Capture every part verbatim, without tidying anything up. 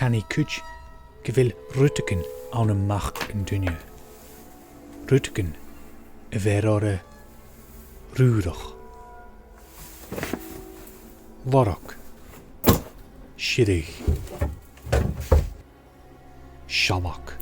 Canaidh cuid gu bheil rudeigin ann am mac an duine. Rudeigin a bheir orra rùrach. Lorg. Sireadh. Sealg.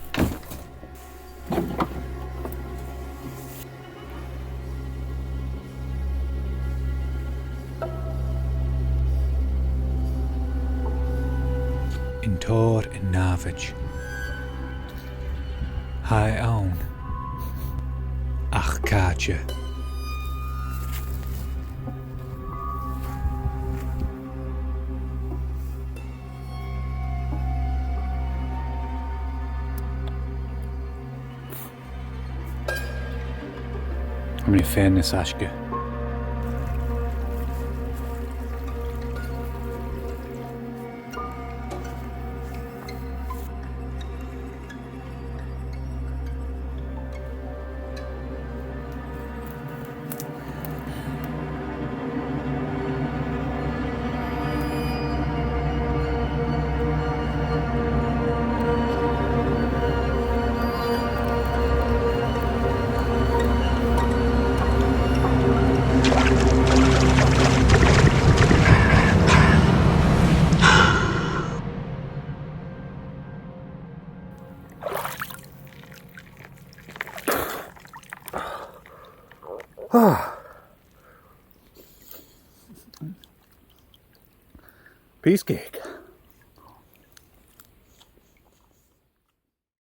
An tòir an nàmhaid. Tha e ann. Ach càite? Tha mi fhìn nas fhaisge. Ah. Pìos cèic.